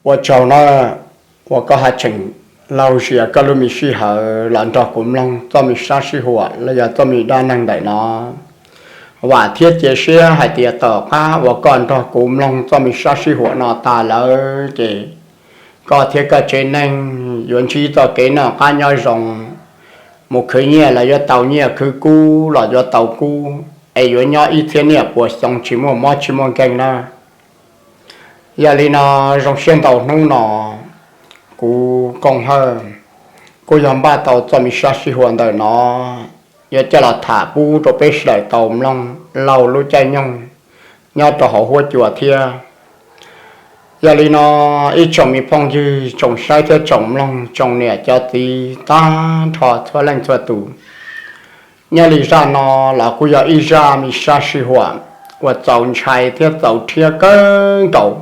Ua tsaug nawb, uas koj haj tseem laug zias koj lub me sij hawm los nrog kuv mloog txoj me sab sib huam los yog txoj me dab neeg ntawm no. Vam thiab cia siab hais tias tom qab uas koj nrog kuv mloog txoj me sab sib huam no tas lawm ces koj thiab koj tsev neeg yuav ntsib txoj kev noj qab nyob zoo, mus khwv nyiaj los yuav tau nyiaj, khwv kub los yuav tau kub, es yuav nyob ib txhiab niaj puas xyoo tsis muaj mob tsis muaj nkeeg nawb. Yog li no, zoo siab ntau hnub no kuv Kooj Hawj kuj yog npaj tau txoj me sab sib huam ntawm no yuav coj los tham pub rau peb sawv daws tau mloog laug lub caij nyoog nyob rau hauv huab cua thiab. Yog li no, ib tsoom me phooj ywg tsoom saib thiab tsoom mloog, tsoom niam cov txiv tag nrho txhua leej txhua tus, nyob li zaj no los kuj yog ib zaj me sab sib huam uas txaus ntshai thiab txaus rhiab kawg nkaus.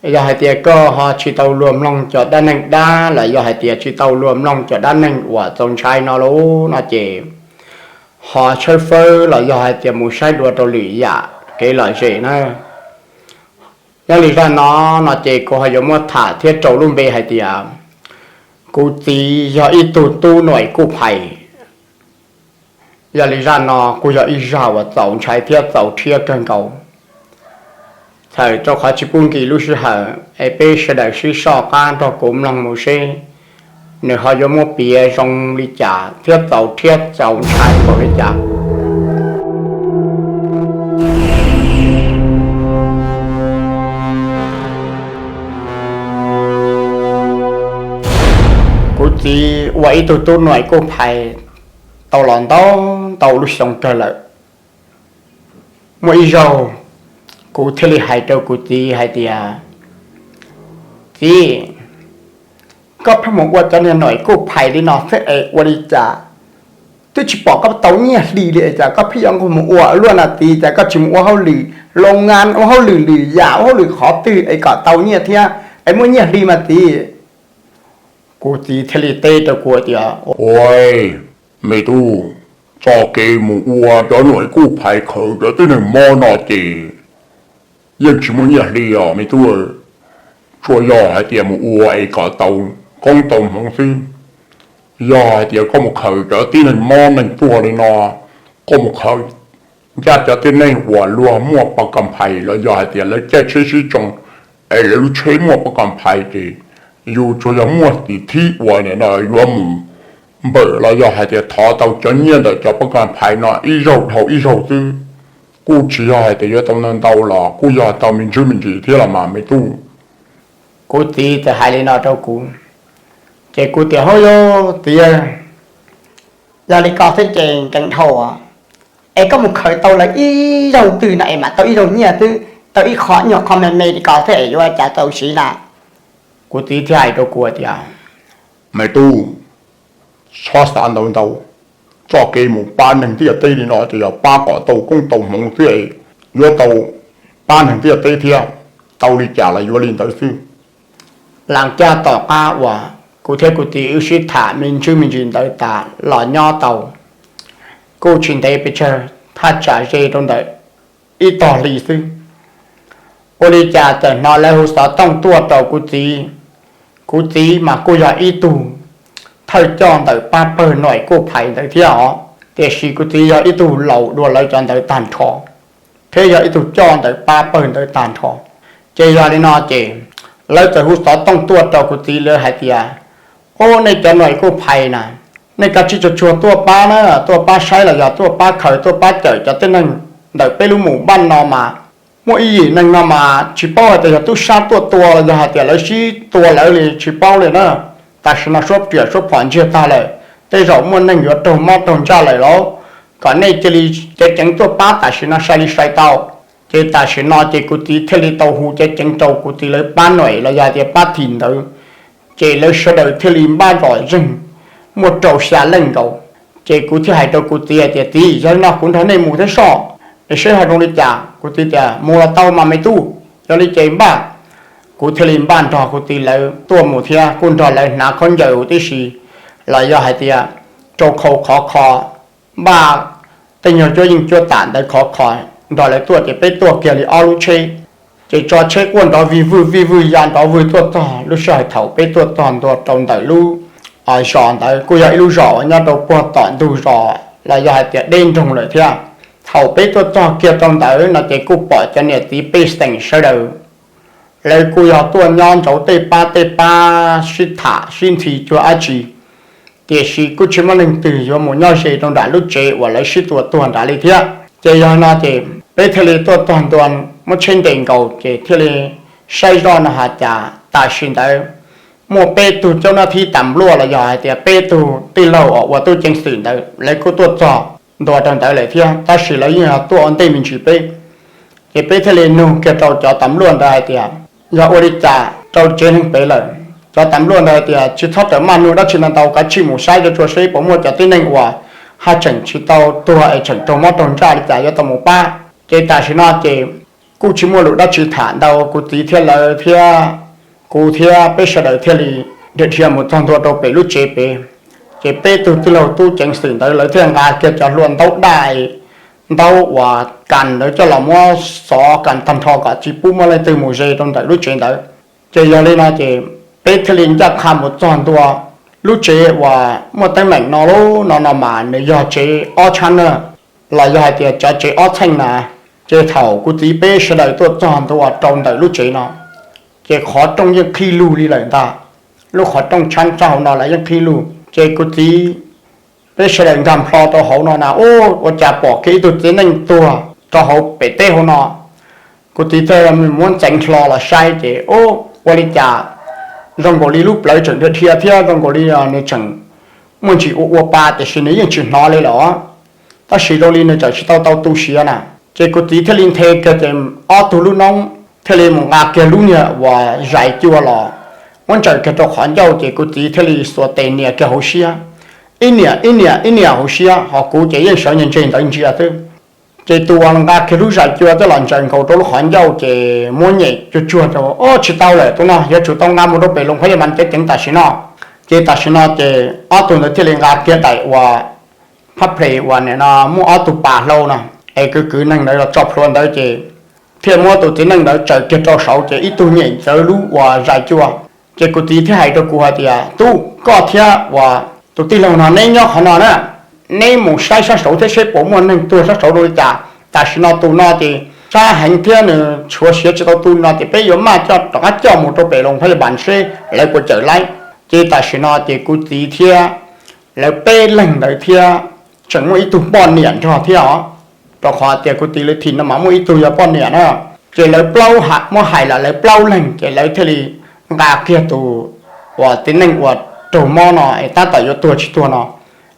Yog hais tias koj ho tsis tau luag mloog cov dab neeg dab los yog hais tias tsis tau luag mloog cov dab neeg uas txaus ntshai no lawm no ces ho tshawb fawb los yog hais tias mus saib dua rau lwm yam kev lom zem na. Nyob li zaj no, no ces kuv ho yuav muab tham thiab rau lub npe hais tias kuv txiv yog ib tug tub nuam kuj phais. Yog li zaj no kuj yog ib zaj uas txaus ntshai thiab txaus rhiab kawg nkaus. Txhawm rau qhov tsis pub nkim lub sij hawm es peb sawv daws sib soj qab nrog kuv mloog mus seb nws ho yuav muab piav zoo li cas thiab txaus rhiab txaus ntshai npaum li cas. Kuv txiv ua ib tug tub nuam kuj phais tau los ntau ntau lub xyoo kawg lawm. Muaj ib zaug kuv thiaj li hais rau kuv txiv hais tias, Txiv, koj pheej mus ua cov niag nuam kuj phais li no xwb es ua li cas twb tsis pom koj tau nyiaj hli li es cas koj pheej yuav nqug mus ua luaj na txiv? Cas koj tsis mus ua hauj lwm loo ngan, ua hauj lwm lwm yam, ua hauj lwm qhov twg es kom tau nyiaj thiab es muaj nyiaj hli mas txiv? Kuv txiv thiaj li teb rau kuv tias, Ua, me tub, txoj kev mus ua cov nuam kuj phais khaws cov tib neeg mob no ces yeej tsis muaj nyiaj hli os me tub. Tsuas yog hais tias mus ua es kom tau koob tau hmoov xwb. Yog hais tias koj mus khaws cov tib neeg mob neeg tuag li no, koj mus khaws ncaj cov tib neeg uas luag muaj paj kas phais los yog hais tias lawv caij tsheb sib tsoo es lawv lub tsheb muaj paj kas phais ces yus tsuas yog muaj tis thib uas nim no yuav mus npawm los yog hais tias thov tau cov nyiaj ntawm cov paj kas phais no ib zaug dhau ib zaug xwb. Kuj tsis yog hais tias yuav tau ntau ntau los kuj yog tau me ntsis me ntsis thiab los mas me tub. Kuv txiv txawm hais li no rau kuv, ces kuv tias, Hauj yog txiv, yog li ko xwb ces nkees dhau, es koj mus khaws tau lawv ib zaug twg no es mam tau ib zaug nyiaj xwb, tau ib qho nyuag qho me me li ko xwb es yuav cas tau siv na? Kuv txiv thiaj hais rau kuv tias, Me tub, txhob xav ntau ntau. Txoj kev mus pab neeg ntiaj teb li no ces yog pab kom tau koob tau hmoov xwb, yuav tau pab neeg ntiaj teb thiab, tau li cas los yuav li ntawd xwb. Las caj tom qab uas kuv thiab kuv txiv wb sib tham me ntsis me ntsis ntawd tas los nyob tau kuj tsis ntev pes tsawg, thaj tsam ze rau ntawm ib tog hli xwb, ua li cas txawm hnov lawv hu xov tooj tuaj rau kuv txiv. Kuv txiv mas kuj yog ib tug thawj coj ntawm pab pawg nuam kuj phais ntawd thiab os, tiam sis kuv txiv yog ib tug laus dua lawv cov ntawd tag nrho, thiab yog ib tug coj ntawm pab pawg ntawd tag nrho. Ces yog li no ces lawv txawm hu xov tooj tuaj rau kuv txiv, lawv hais tias, Ub, nej cov nuam kuj phais na, nej kav tsij tsuag tsuag tuaj pab na, tuaj pab saib los yog tuaj pab khaws, tuaj pab cawm cov tib neeg ntawm peb lub mus npaj no mas muaj ib yim neeg no mas tsis paub hais tias yog tub sab tuaj tua los yog hais tias lawv sib tua lawv li tsis paub li na. Tam sim no suab riam suab phom ntsiag tag lawm, tej zaum muaj neeg yuav raug mob raug ntsaj lawm lauj. Kom nej cia li ceev ceev tuaj pab tam sim no sai li sai tau. Ces tam sim no ces kuv txiv thiaj li tau hu ceev ceev rau kuv txiv lawv pab nuam los yog hais tias pab thim ntawd, ces lawv sawv daws thiaj li npaj zom zeeg muaj rau xya leej nkaus. Ces kuv thiaj hais rau kuv txiv hais tias, Txiv, yog li no kuv nrog nej mus thiab soj, es seb ho zoo li cas. Kuv txiv tias, Mus los tau mas me tub, yog li ces npaj. Kuv thiaj li npaj nrog kuv txiv lawv tuaj mus thiab kuj nrog lawv hnav khaub ncaws huv tib si, los yog hais tias rau khau khov kho, npaj tej nyuag cuab yeej cuab tam ntawd khov kho, nrog lawv tuaj ces peb tuaj kiag li ob lub tsheb. Ces tso tsheb quaj nrov vij vwj vij vwj ya nrov vwj tuaj txog. Lub sij hawm thaum peb tuaj txog ntua rau ntawm lub zos ntawd kuj yog ib lub zos uas nyob rau puag tom ntug zos los yog hais tias deb nroog lawm thiab. Thaum peb tuaj txog kiag rau ntawd no ces kuj pom cov niam txiv pej xeem sawv daws, lawv kuj yog tuaj nyob ntsauv tej pab tej pab sib tham sib ntxhi cuag dab tsi, tiam sis kuj tsis muaj leej twg yuav mus nyob ze rau nram lub tsev uas lawv sib tua tuag nrad li thiab. Ces yog no ces peb thiaj li tuaj txog ntua, muab tsheb ntes nkaus ces thiaj li saib zoj no has cas tam sim ntawd muaj peb tug caub nab thib tas npluaj los yog hais tias peb tug tij laug uas ua tub ceev xwm ntawd lawv kuj tuaj txog ntua rau ntawd lawm thiab, tab sis lawv yeej yog tuaj ua ntej me ntsis peb. Ces peb thiaj li nug kiag rau cov tas npluaj ntawd hais tias, yog ua li cas rau tsev neeg pem lawm? Cov tas npluaj ntawd hais tias, tsis txhob rawm maj nug dab tsi ntau ntau, kav tsij mus saib cov tsua seb puas muaj cov tib neeg uas haj tseem tsis tau tuag es tseem raug mob raug ntsaj li cas yuav tau mus pab. Ces tam sim no ces kuj tsis muaj lus dab tsi tham ntau, kuv txiv thiab lawv thiab kuv thiab peb sawv daws thiaj li dhia dhia mus txog ntua rau pem lub tsev pem. Ces peb tug tij laug tub ceev xwm ntawd lawv thiaj nqa kiag cov hlua ntaub daj, ntaub uas kas ntawd coj los muab xov kas tag nrho kom tsis pub muaj leej twg mus ze rau ntawm lub tsev ntawd. Ces yog li no ces peb thiaj li ncaj qha mus txog ntua lub tsev uas muaj teeb meem no lub no no mas nws yog tsev ob tshab na, los yog hais tias cov tsev ob txheej na. Ces thaum kuv txiv peb sawv daws tuaj txog ntua rau ntawm lub tsev no, ces qhov rooj yeej qhib lug li lawm ntag. Lub qhov rooj tshab sab hauv no lawv yeej qhib lug, ces kuv txiv peb sawv daws nkag nplho rau hauv no na, ua cas pom kiag ib tug txiv neej tuag rau hauv pem teb hauv no. Kuv txiv thiaj muab ntxeev hlo los saib ces ua li cas zoo nkaus li lub plawv tseem dhia dhia thiab zoo nkaus li nws tseem muaj ntsis ua ua pa tiam sis nws yeej tsis hnov li lawm, tab sis zoo li nws tseem tsis tau tau tu siav na. Ces kuv txiv thiaj li nthe kiag ces ob tug lub noob thiaj li mus nqa kiag lub niag uas zais cua los muab ntsaws kiag rau qhov ncauj ces kuv txiv thiaj li xuas tes nias kiag hauv siab, ib niam ib niam ib niam hauv siab, ho kuv ces yeej sawv ntseg ntawd ntsia xwb. Ces tus uas nqa kiag lub zais cua coj los ntsaws nkaus rau lub qhov ncauj ces muab nyem cuag tsuag rau, o, tsis tau lawm, tus no yuav tsum tau nqa mus rau pem loos phab yaj mas ceev ceev tam sim no. Ces tam sim no ces ob tug ntawd thiaj li nqa kiag daim uas phab ples uas nim no muaj ob tug pas hlau no, es kwv kwv neeg ntawd los tso plhuav ntawd ces thiaj muab tus txiv neej ntawd tsaws kiag rau saud ces ib tug nyem ntawd lub uas zais cua. Ces kuv txiv thiaj hais rau kuv hais tias, tub, koj thiab uas tus tij laug no neb nyob qhov no na, neb mus saib sab saud thiab seb puas muaj neeg tuag sab saud rau li cas. Tam sim no tus no ces sab heev thiab nws tshuav siav tsis tau tu no ces peb yuav maj coj rov qab coj mus rau pem loos phab yaj mas seb lawv puas cawm laib. Ces tam sim no ces kuv txiv thiab lawv peb leeg ntawd thiab tseem muaj ib tug poj niam nrog thiab os, rau qhov tias kuv txiv lawv thim no mas muaj ib tug yog poj niam na. Ces lawv plaub, muab hais los lawv plaub leeg ces lawv thiaj li nqa kiag tus uas txiv neej uas raug mob no es tab tom yuav tuag tsis tuag no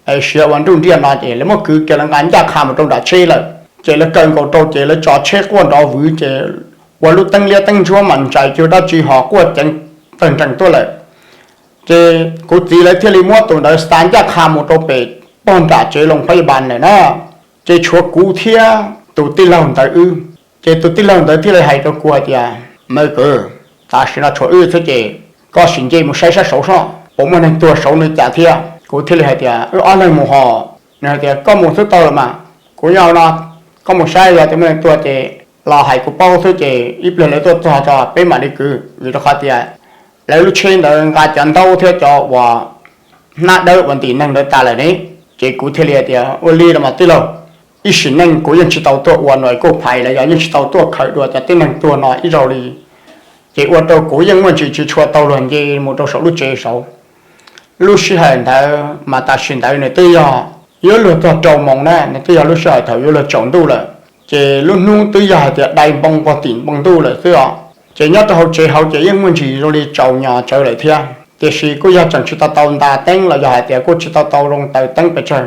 es siav ua nruj nriaj no ces lawv muab kwv kiag lawv nqa ncaj qha mus rau nram tsheb lawm. Ces lawv kaw nkaus rau ces lawv tso tsheb quaj nrov vwv ces ua lub teeb liab teeb ntsuab mas ntsais cuag dab tsi ho quaj ceev tawg nrees tuaj lawm. Ces kuv txiv lawv thiaj li muab tus ntawd xa ncaj qha mus rau pem pog nram tsev loos phab yaj mas lawm na. Ces tshuav kuv thiab tus tij laug ntawd wb. Ces tus tij laug ntawd thiaj li hais rau kuv hais tias, me kwv, tam sim no tshuav wb xwb ces koj sim nce mus saib sab saud soj puas muaj neeg tuag saud no cas thiab. Kuv thiaj li hais tias wb ob leeg mus hos. Nws hais tias koj mus xwb tau los mas, kuv nyob no, koj mus saib yog tias muaj neeg tuag ces los hais kuv paub xwb ces ib pliag lawv tuaj txog tso peb mam li kwv, vim rau qhov tias lawv lub tsheb ntawd nqa cov ntaub thiab cov uas hnab dawb uas ntim neeg ntawd tas lawm ne. Ces kuv thiaj li hais tias ua li los mas tij laug, ib sim neej kuv yeej tsis tau tuaj ua nuam kuj phais los yog yeej tsis tau tuaj khaws dua cov tib neeg tuag no ib zaug li. Ces ua rau kuv yeej muaj ntsis tsis tshua tau luag nce mus rau saum lub tsev saud. Lub sij hawm ntawd mas tam sim ntawd nws twb yog yuav luag txog rau moos na, nws twb yog lub sij hawm thaum yuav luag tsaus ntuj lawm. Ces lub hnub twb yog hais tias dai npoo pog tim npoo ntuj lawm xwb os. Ces nyob rau hauv tsev hauv ces yeej muaj ntsis zoo li tsaus nyos tsawv lawm thiab, tiam sis kuj yog tseem tsis tau tau nta teeb los yog hais tias kuj tsis tau tau zoo taws teeb pes tsawg.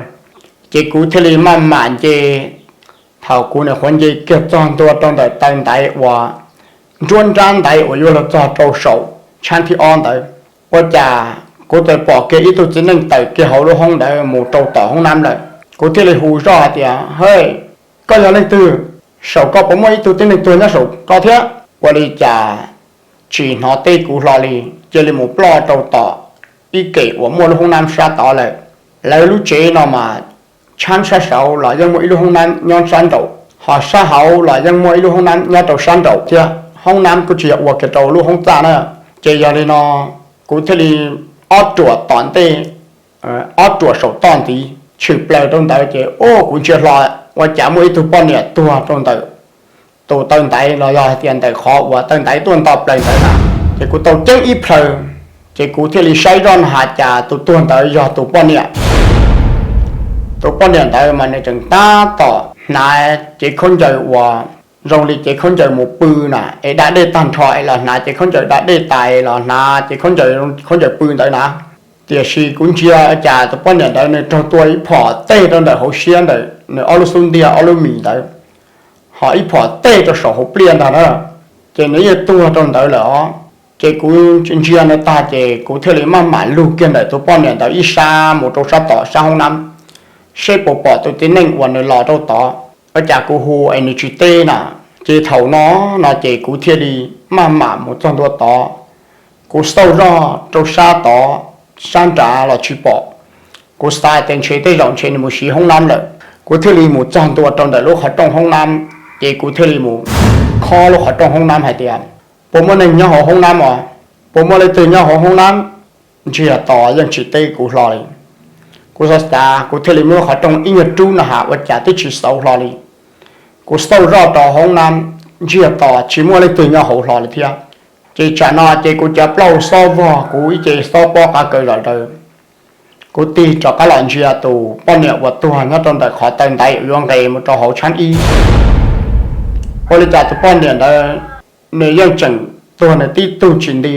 Ces kuv thiaj li maj mam nce. Thaum kuv nyuam qhuav nce kiag txog ntua rau ntawm taw ntaiv uas nruab nrab ntaiv uas yuav luag txog rau saum tshab thib ob ntawd, ua cas kuv txawm pom kiag ib tug txiv neej tawm kiag hauv lub hoob ntawd mus rau tom hoob nab lawm. Kuv thiaj li hu zoj hais tias, hej, koj yog leej twg? Saum koj puas muaj ib tug tib neeg tuag nyob saum koj thiab? Ua li cas tsis hnov teb kuv hlo li, cia li mus ploj rau tom ib kem uas muaj lub hoob nab sab tod lawm. Lawv lub tsev no mas tshab sab saud los yeej muaj ib lub hoob nab nyob sab nraum, ho sab hauv los yeej muaj ib lub hoob nab nyob rau sab nraum thiab. hoob nab kuj tsis yog ua kiag rau lub hoob txaj na. Ces yog li no kuv thiaj li ob ruam tom ntej, ob ruam saum toj ntxiv tshwm plaws rau ntawd ces kuv ntsia hlo ua cas muaj ib tug poj niam tuag rau ntawm tus taw ntaiv los yog hais tias ntawm qhov uas taw ntaiv tuaj nto plaws ntawd na. Ces kuv tau ceeb ib plhaw, ces kuv thiaj li saib zoj no has cas tus tuag ntawd yog tus poj niam. Tus poj niam ntawd mas nws tseem tab tom hnav cev khaub ncaws uas zoo li cev khaub ncaws mus pw na, es da dej tag nrho es los hnav cev khaub ncaws da dej tas los hnav cev khaub ncaws, khaub ncaws pw ntawd na. Tiam sis kuv ntsia cas tus poj niam ntawd nws raug tua ib phom teg rau ntawm hauv siab ntawm nws ob lub xub ntiag ob lub mis ntawd, ho ib phom teg rau saum hauv pliaj ntag na. Ces nws yeej tuag rau ntawd lawm os. Ces kuv ntsia nws tag ces kuv thiaj li maj mam lug kiag ntawm tus poj niam ntawd ib sab mus rau sab tom sab hoob nab, seb puas pom tus txiv neej uas nws los rau tod. Ua cas kuv hu es nws tsis teb na. Ces thaum no no ces kuv thiaj li maj mam mus txog ntua tod. Kuv xauj zoj rau sab tod, sab nrad los tsis pom. Kuv xav tias ntshe tej zaum ntshe nws mus siv hoob nab lawm. Kuv thiaj li mus txog ntua rau ntawm lub qhov rooj hoob nab, ces kuv thiaj li mus khob lub qhov rooj hoob nab hais tias, puas muaj neeg nyob hauv hoob nab os? Puas muaj leej twg nyob hauv hoob nab? Ntsiag to yeej tsis teb kuv hlo li. Kuv xav xav kuv thiaj li muab lub qhov rooj ib nyuag rub no has ua cas twb tsis xauv hlo li. Kuv xauj zoj rau hoob nab, ntsiag to tsis muaj leej twg nyob hauv hlo li thiab. Ces tsam no ces kuv cov plaub hau xob vog, kuv ib ce xob pob qab kaw zom zaws. Kuv tig rov qab los ntsia tus poj niam uas tuag nyob rau ntawm qhov taw ntaiv uas yuav nqes mus rau hauv tshaib ib. Ua li cas tus poj niam ntawd nws yeej tseem tuag nws tib tug tsis nti,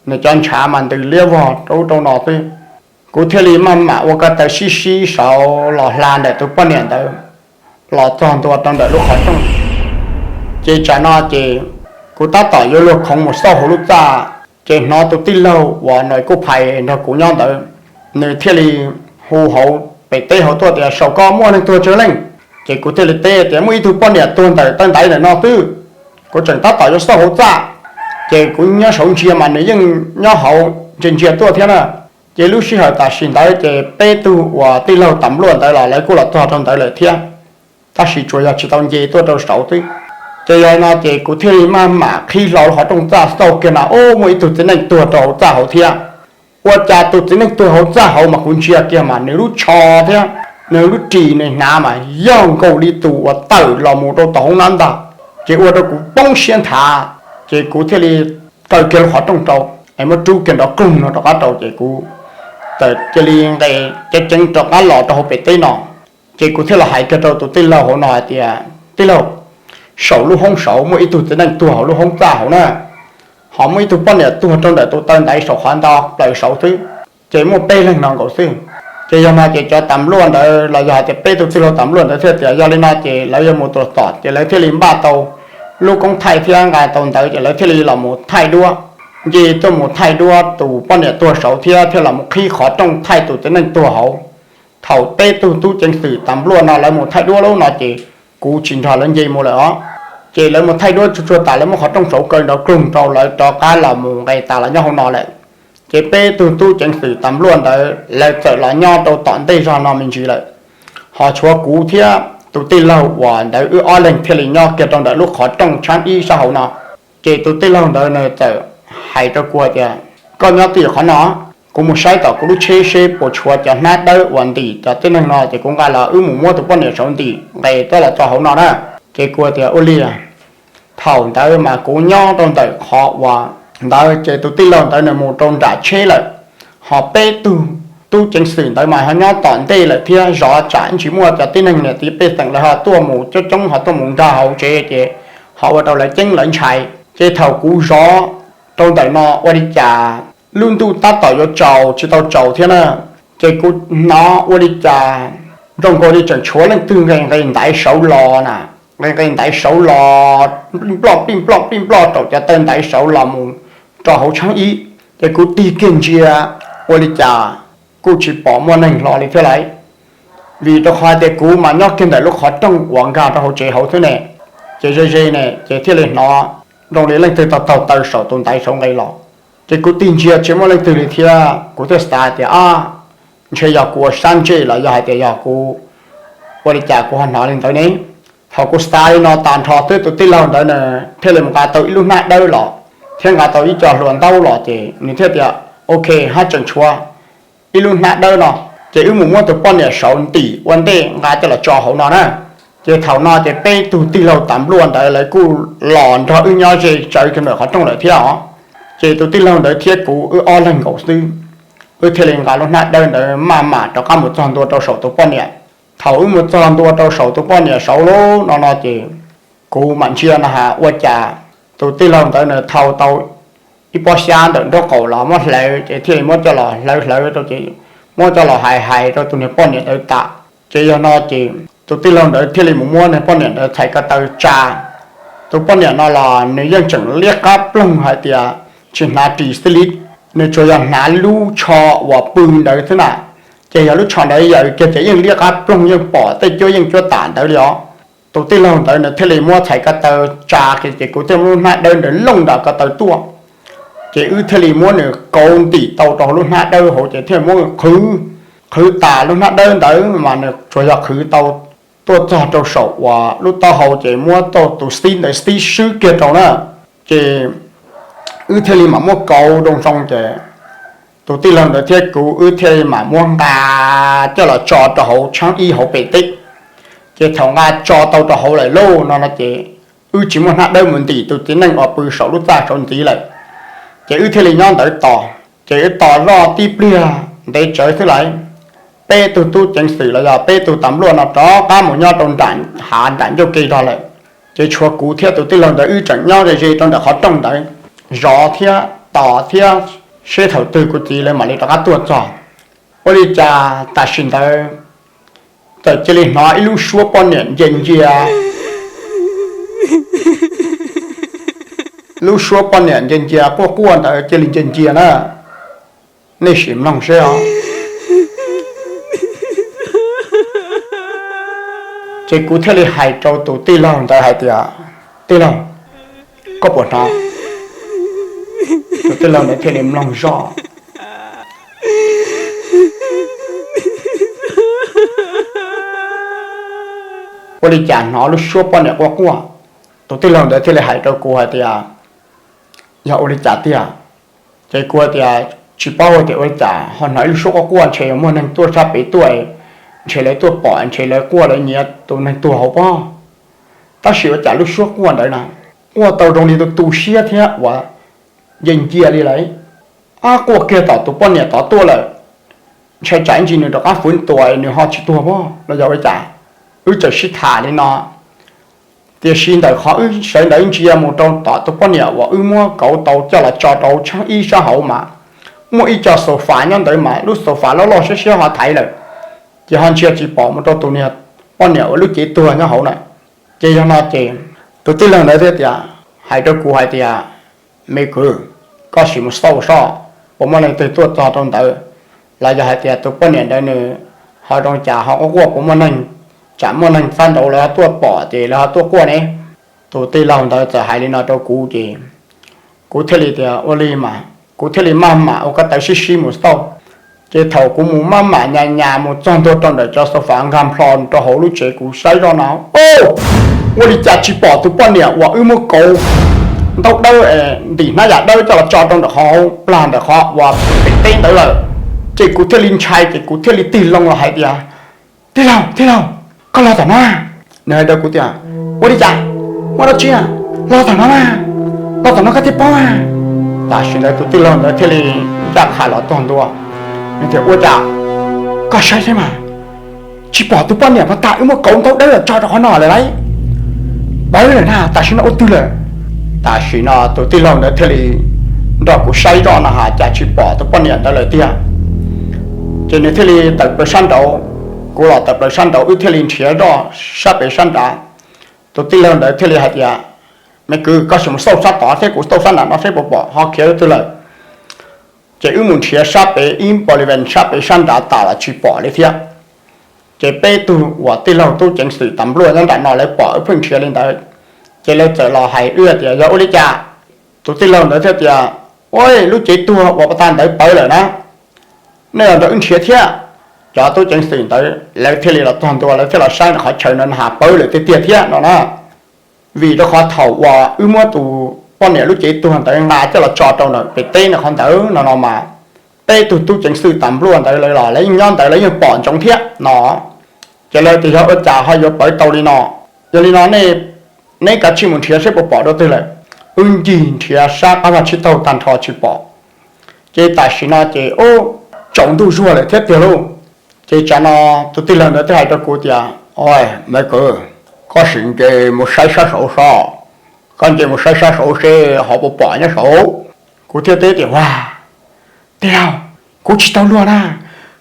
nws cov ntshav mas ntws liab vog rau ub rau no xwb. Kuv thiaj li maj mam ua ko taw sib sib saud los hla ntawm tus poj niam ntawd los txog ntua rau ntawm lub qhov rooj. Ces tsam no ces kuv tab tom yuav luag khoov mus xauj hauv lub txaj, ces hnov tus tij laug uas nws kuj phais nrog kuv nyob ntawd, nws thiaj li hu hauv pem teb hauv tuaj tias, saum ko muaj neeg tuag tsawg leej? Ces kuv thiaj li teb tias muaj ib tug poj niam tuag ntawm taw ntaiv ntawm no xwb. Kuv tseem tab tom yuav xauj hauv txaj, ces kuv nyob saud ntsia mas nws yeej nyob hauv ntsia ntsia tuaj thiab na. Ces lub sij hawm tam sim ntawd ces peb tug uas tij laug tam luaj ntawd los lawv kuj los txog rau ntawd lawm thiab, tab sis tsuas yog tsis tau nce tuaj rau saud xwb. Ces yog no ces kuv thiaj li maj mam qhib hlo lub qhov rooj txaj xauj kiag na, ub, muaj ib tug txiv neej tuag rau hauv txaj hauv thiab. Ua cas tus txiv neej tuag hauv txaj hauv mas kuv ntsia kiag mas nws lub tsho thiab nws lub ris nws hnav mas yog nkaus li tus uas tawm los mus rau tom hoob nab ntag. Ces ua rau kuv poob siab nthav, ces kuv thiaj li kaw kiag lub qhov rooj rau, es muab rub kiag nrov kloog no rov qab rau ces kuv txawm cia li nqes ceev ceev rov qab los rau hauv pem teb no. Ces kuv thiaj los hais kiag rau tus tij laug hauv no hais tias, tij laug, saum lub hoob saud muaj ib tug txiv neej tuag hauv lub hoob txaj hauv na, ho muaj ib tug poj niam tuag rau ntawm tus taw ntaiv saum qhov ntawd plaws saud xwb, ces muaj peb leeg no nkaus xwb. Ces yog no ces cov tam luaj ntawd los yog hais tias peb tug tij laug tam luaj ntawd thiaj tias yog li no ces lawv yuav mus tuam tom, ces lawv thiaj li npaj tau lub koob thaij thiab nqa tau ntawv, ces lawv thiaj li los mus thaij duab, nce tuaj mus thaij duab tus poj niam tuag saud thiab thiaj los mus qhib qhov rooj thaij tus txiv neej tuag hauv. Thaum peb tug tub ceev xwm tam luaj no lawv mus thaij duab lub no ces kuv tsis nrog lawv nce mus lawm os. Ces lawv mus thaij duab tsuag tsuag tas lawv muab qhov rooj saud kaw nrov kloog rau lawv rov qab los mus nqes tas los nyob hauv no lawm. Ces peb tug tub ceev xwm tam luaj ntawd lawv txawm los nyob rau tom ntej zog no me ntsis lawm, ho tshuav kuv thiab tus tij laug uas ntawd wb ob leeg thiaj li nyob kiag rau ntawm lub qhov rooj tshaib ib sab hauv no. Ces tus tij laug ntawd nws txawm hais rau kuv tias, koj nyob twj ywm qhov no, kuv mus saib tom kuv lub tsheb seb puas tshuav cov hnab dawb uas ntim cov tib neeg no ces kuv nqa los wb mus muab tus poj niam saud ntim nqes tuaj los txog hauv no na. Ces kuv tias ua li. Thaum ntawd mas kuv nyob rau ntawm qhov uas ntawd ces tus tij laug ntawd nws mus rau nram tsheb lawm, ho peb tug tub ceev xwm ntawd mas ho nyob tom ntej lawm thiab zov tsam ib ntsis muaj cov tib neeg niam txiv pej xeem lawv ho tuaj mus coob coob ho tuaj mus nkag hauv tsev ces ho ua rau lawv ceeb lawv ntshai. Ces thaum kuv zov rau ntawm no ua li cas lub ntuj tab tom yuav tsaus tsis tau tsaus thiab na, ces kuv hnov ua li cas zoo nkaus li tseem tshuav leej twg nqes nqes ntaiv saud los na, nqes nqes ntaiv saud los plij nploj plij nploj plij nploj rau cov taw ntaiv saud los mus rau hauv tshaib ib. Ces kuv tig kiag ntsia ua li cas kuj tsis pom muaj neeg hlo li thiab lauj, vim rau qhov tias kuv mas nyob kiag ntawm lub qhov rooj uas nkag rau hauv tsev hauv xwb ne. Ces ze ze ne ces thiaj li hnov zoo li leej twg taug taug taw saum tus ntaiv saud nqes los. Ces kuv tig ntsia tsis muaj leej twg li thiab kuv thiaj xav tias ab, ntshe yog kuv ua sab ntsej los yog hais tias yog kuv ua li cas kuv ho hnov li ntawd ne. Thaum kuv xav li no tas nrho xwb tus tij laug ntawd nws thiaj li mus nqa tau ib lub hnab dawb los thiab nqa tau ib co hluas ntaub los ces nws thiaj tias, Ok, haj tseem tshuav ib lub hnab dawb no, ces wb mus muab tus poj niam saud ntim ua ntej nqa coj los tso hauv no na. Ces thaum no ces peb tug tij laug tas npluaj ntawd lawv kuj los nrog wb nyob ze tsawv rau ntawm qhov rooj lawm thiab os. Ces tus tij laug ntawd thiab kuv wb ob leeg nkaus xwb, wb thiaj li nqa lub hnab dawb ntawd maj mam rov qab mus txog ntua rau saum tus poj niam. Thaum wb mus txog ntua rau saum tus poj niam saud lub no no ces kuv mam ntsia no has ua cas tus tij laug ntawd nws thau tau ib pob xyab ntawm nraub qaum los muab hlawv ces thiaj li muab coj los hlawv hlawv rau ces muab coj los hais hais rau tus niag poj niam ntawd tas. Ces yog no ces tus tij laug ntawd thiaj li mus muab niag poj niam ntawd txhais ko taw tsa. Tus poj niam no los nws yeej tseem liab qab ploog hais tias tsis hnav ris xwb li, nws tsuas yog hnav lub tsho uas pw ntawd xwb na. Ces yog lub tsho ntawd yaws kiag ces yeej liab qab ploog yeej pom tej cuab yeej cuab tam ntawd li os. Tus tij laug ntawd nws thiaj li muab txhais ko taw tsa kiag ces kuv thiaj muab lub hnab dawb ntawd looj nram ko taw tuaj. Ces wb thiaj li muab nws kauv ntim tau rau lub hnab dawb hauv ces thiaj muab qhwv, qhwv tas lub hnab dawb ntawd mas nws tsuas yog qhwv tau tuaj txog rau saum uas lub taub hau ces muab tau tus xib ntawd xib swb kiag rau na. Ces wb thiaj li mam muab kauv zoo zoo ces tus tij laug ntawd thiab kuv wb thiaj li mam muab nqa coj los tso rau hauv tshaab ib hauv pem teb. Ces thaum nqa tso tau rau hauv lawm lauj no no ces wb tsis muaj hnab dawb mus ntim tus txiv neej uas pw saum lub txaj saud ntxiv lawm. Ces wb thiaj li nyob ntawd tos, ces wb tos zoj tib pliag ntev tsawv xwb lawm, peb tug tub ceev xwm los yog peb tug tas npluaj no rov qab mus nyob rau nram hav nram ncauj ke zog lawm. Ces tshuav kuv thiab tus tij laug ntawd wb tseem nyob ze ze rau ntawm qhov rooj ntawd, zov thiab tos thiab seb thaum twg kuv txiv lawv mam li rov qab tuaj txog. Ua li cas tam sim ntawd txawm cia li hnov ib lub suab poj niam ncia ncia, lub suab poj niam ncia ncia quaj quaj ntawd cia li ncia ncia na. Nej sim mloog seb os. Ces kuv thiaj li hais rau tus tij laug ntawd hais tias, Tij laug, koj puas hnov? Tus tij laug ntawd thiaj li mloog zoj. Ua li cas hnov lub suab poj niam quaj quaj? Tus tij laug ntawd thiaj li hais rau kuv hais tias, Yog ua li cas tiag? Ces kuv hais tias, Tsis paub tias ua li cas ho hnov ib lub suab quaj quaj, ntshe yog muaj neeg tuaj sab pem tuaj, ntshe lawv tuaj pom, ntshe lawv quaj lawv nyiav tus neeg tuag hauv pob. Tab sis ua cas lub suab quaj ntawd na, quaj tau zoo li tu tu siab thiab uas yeej ncia li lawm. Ab, quaj kiag tom tus poj niam tod tuaj lawm, ntshai tsam ib ntsis nws rov qab fwv tua nws ho tsis tuag pob los yog ua li cas. Wb txawm sib tham li no. Tiam sis ntawm qhov wb sawv ntawd ntsia mus rau tom tus poj niam uas wb muab kauv tau coj los tso rau tshaab ib sab hauv mas muaj ib co xaus fas nyob ntawd mas lub xaus fas loj loj siab siab ho thaiv lawm, ces ho ntsia tsis pom mus rau tus niag poj niam uas lub cev tuag nyob hauv na. Ces yog no ces tus tij laug ntawd thiaj tias, hais rau kuv hais tias, Me kwv, koj sim mus xauj soj puas muaj leej twg tuaj txog rau ntawd, los yog hais tias tus poj niam ntawd nws ho zoo cas ho quaj quaj puas muaj neeg, tsam muaj neeg txhab nraud lawv ho tuaj pom ces lawv ho tuaj quaj ne. Tus tij laug ntawd txawm hais li no rau kuv ces kuv thiaj li tias ua li mas, kuv thiaj li maj mam ua ko taw sib sib mus xauj. Ces thaum kuv mus maj mam nyas nyas mus txog ntua rau ntawm cov xaus fas nkag nplho rau hauv lub tsev kuv saib zoj no, ua li cas tsis pom tus poj niam uas wb muab kauv ntaub dawb ntim hnab yam dawb coj los tso rau ntawm qhov plag ntawm qhov uas pem teb ntawd lawm. Ces kuv thiaj li ntshai ces kuv thiaj li tig loo los hais tias, Tij laug, tij laug, koj los tom no. Nws hais rau kuv tias, Ua li cas? Muaj dab tsi? Los tom no mas, los tom no koj thiaj paub. Tam sim ntawd tus tij laug ntawd thiaj li ncaj qha los txog ntua, nws tias, Ua cas koj saib saib mas, tsis pom tus poj niam uas tas wb muab kauv ntaub dawb los tso rau qhov no lawm lauj. Pawv lawm na, tam sim no ua twg lawm? Tam sim no tus tij laug ntawd thiaj li nrog kuv saib zoj no has cas tsis pom tus poj niam ntawd lawm tiag. Ces nws thiaj li tawm plaws sab nraud, kuv los tawm plaws sab nraud, wb thiaj li nrhiav zoj sab pem sab nrad. Tus tij laug ntawd thiaj li hais tias, Me kwv, koj sim mus xauj sab tod thiab kuv xauj sab nram no seb puas pom ho khiav twg lawm. Ces wb mus nrhiav sab pem ib npau li ven sab pem sab nrad tas los tsis pom li thiab. Ces peb tug uas tij laug tub ceev xwm tas npluaj nyob nram no lawv pom wb pheej nrhiav li ntawd, ces lawv txawm los hais wb tias yog ua li cas. Tus tij laug ntawd thiaj tias, Ua, lub cev tuag uas pas tas ntawd pawv lawm na, nej los nrog wb nrhiav thiab. cov tub ceev xwm ntawd lawv thiaj li los txog ntua, lawv thiaj los saib ntawm qhov chaw no na has pawv lawm tiag tiag thiab no na. Vim rau qhov thaum uas wb muab tus poj niam lub cev tuag ntawd nqa coj los tso rau ntawm pem teb no qhov ntawd no no mas, peb tug tub ceev xwm tas npluaj ntawd lawv los lawv yeej nyob ntawd, lawv yeej pom ntsoov thiab no. Ces lawv tias yog ua cas ho yuav pawv tau li no? Yog li no nej, neb kav tsij mus nrhiav seb puas pom dua twg lawm. Wb ncig nrhiav sab qab vaj tsib taug tag nrho tsis pom. Ces tam sim no ces ub, tsaus ntuj zuag lawm thiab tiag lauj. Ces tsam no tus tij laug ntawd thiaj hais rau kuv tias, Oj, Maiv Kawm, koj sim nce mus saib sab saud sob, koj nce mus saib sab saud seb ho puas pom nyob saud. Kuv thiaj teb tias, Ua, tij laug, kuv tsis tau luag na,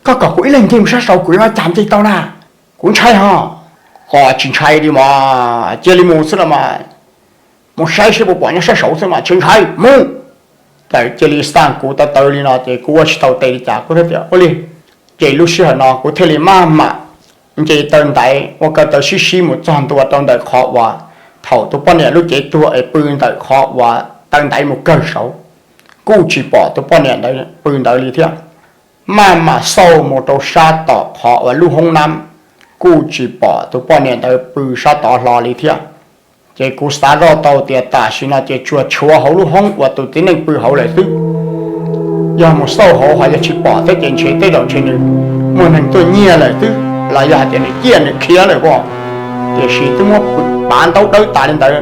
koj kom kuv ib leeg nce mus sab saud kuv yuav ua cas nce tau na? Kuv ntshai ho. Koj tsis ntshai li mas cia li mus xwb los mas, mus saib seb puas pom nyob sab saud xwb mas tsis ntshai, mus. Txawm cia li xa kuv tawv tawv li no ces kuv ua tsis tau tes li cas, kuv thiaj tias ua li. Ces lub sij hawm no kuv thiaj li maj mam nce taw ntaiv ua kaw taw sib sib mus txog ntua rau ntawm qhov uas thaum tus poj niam lub cev tuag es pw ntawm qhov uas taw ntaiv mus kawg saud, kuj tsis pom tus poj niam ntawd pw ntawd li thiab. Maj mam xauj mus rau sab tom qhov uas lub hoob nab, kuj tsis pom tus poj niam ntawd pw sab tod hlo li thiab. Ces kuv xav zoj tau tias tam sim no ces tsuas tshuav hauv lub hoob uas tus txiv neej pw hauv lawm xwb. Yog mus xauj hauv ho yog tsis pom thiab ces ntshe tej zaum ntshe nws muaj neeg tuaj nyiag lawm xwb los yog hais tias nws ciaj nws khiav lawm as. Tiam sis twb muab pav ntaub dawb tas li ntawd,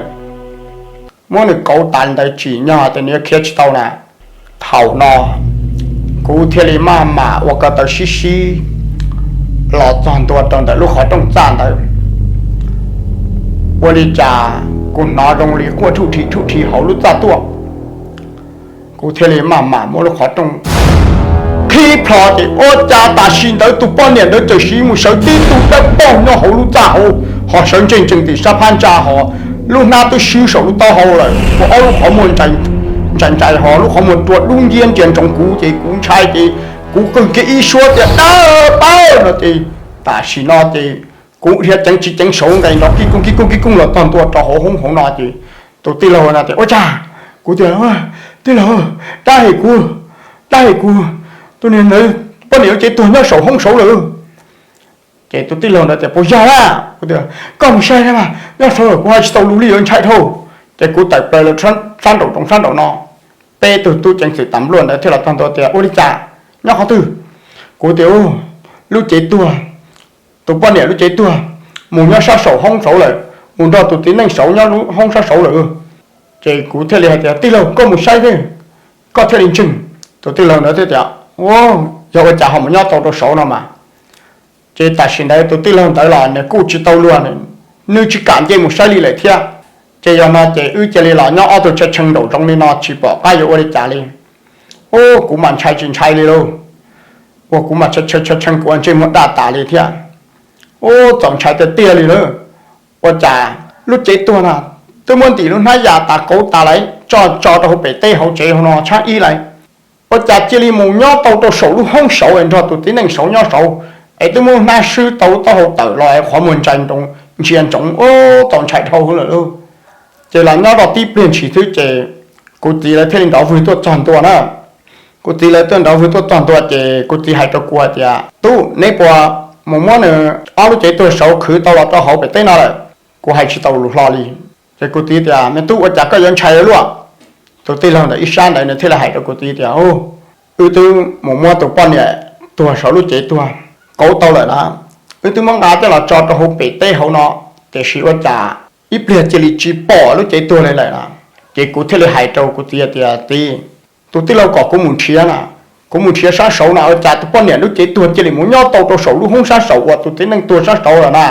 muab nws kauv tas li ntawd tsim nyog hais tias nws yuav khiav tsis tau na. Thaum no kuv thiaj li maj mam ua ko taw sib sib los txog ntua rau ntawm lub qhov rooj txaj ntawd. Ua li cas kuv hnov zoo li quaj thuj thi thuj thi hauv lub txaj tuaj. Kuv thiaj li maj mam muab lub qhov rooj qhib plho ces ua cas tam sim ntawd tus poj niam ntawd txawm siv mus sawv tib tug dawb paug nyob hauv lub txaj hauv, ho sawv ntsees ntsees tim sab phab ntsa ho lub hnab twb swb saum lub taub hau lawm, ua ob lub qhov muag ntsais ntsais ho lub qhov muag rua dub nciab ntsia ntsoov kuv ces kuv ntshai ces kuv qw kiag ib suab tias dab pab no ces tam sim no ces kuv dhia ceev tsis ceev saud nqes nrov kib kooj kib kooj kib kooj los txog ntua rau hauv hoob hauv no ces tus tij laug no tias ua cas? Kuv tias tij laug, dab hem kuv, dab hem kuv, tus niag ntawd poj niam lub cev tuag nyob saum hoob saud lawm. Ces tus tij laug ntawd tias puas yog na? Kuv tias koj mus saib na mas nyob saud lawm kuv hais tsis tau lus li yuav ntshai dhau. Ces kuv tawm plaws los sab nraum roov sab nraum no, peb tug tub ceev xwm tas npluaj ntawd thiaj los txog ntua tias ua li cas, nyob qhov twg? Kuv tias lub cev tuag, tus poj niam lub cev tuag, mus nyob sab saum hoob saud lawm, mus nrog tus txiv neej saud nyob lub hoob sab saud lawm. Ces kuv thiaj li hais tias tij laug koj mus saib thiab, koj thiaj li ntseeg. Tus tij laug ntawd thiaj tias yog ua cas ho mus nyob tau rau saud no mas. Ces tam sim ntawd tus tij laug ntawd los nws kuj tsis tau luag, nws tsis kam nce mus saib li lawm thiab. Ces yog no ces wb cia li los nyob ob tug tshee tshee nraum zoov li no tsis pom qab yuav ua li cas li. Ub, kuv mas ntshai tsis ntshai li lauj, ua kuv mas tshee tshee kuv ua ntsej muag daj tas li thiab. Ub, txaus ntshai tiag tiag li lawm. Ua cas lub cev tuag no twb muab ntim lub hnab yas tas kauv tas lawm tso tso rau hauv pem teb hauv tsev hauv no tshab ib lawm, ua cas cia li mus nyob tau rau saum lub hoob saud nrog tus txiv neej saud nyob saud, es twb muab hnab swb tau lub taub hau tawm los es qhov muag ntsia ntsoov, ub, txaus ntshai dhau lawm lauj. Ces los nyob tau tib pliag ntshis xwb ces kuv txiv lawv thiaj li nrov vwg tuaj txog ntua na. Kuv txiv lawv tuaj nrov vwg tuaj txog ntua ces kuv txiv hais rau kuv hais tias tub, neb puas mus muab nws ob lub cev tuag saud khwv tau los rau hauv pem teb no lawm? Kuv hais tsis tau lus hlo li. Ces kuv txiv tias me tub, ua cas koj yuav ntshai luaj? Tus tij laug ntawm ib sab ntawd nws thiaj li hais rau kuv txiv tias wb twb mus muab tus poj niam tuag saum lub cev tuag kauv tau lawm na, wb twb muab nqa coj los tso rau hauv pem teb hauv no, tiam sis ua cas ib pliag cia li tsis pom lub cev tuag li lawm na. Ces kuv thiaj li hais rau kuv txiv tias txiv, tus tij laug kom kuv mus nrhiav na, kuv mus nrhiav sab saud na, ua cas tus poj niam lub cev tuag cia li mus nyob tau rau saum lub hoob sab saud uas tus txiv neej tuag sab saud lawm na.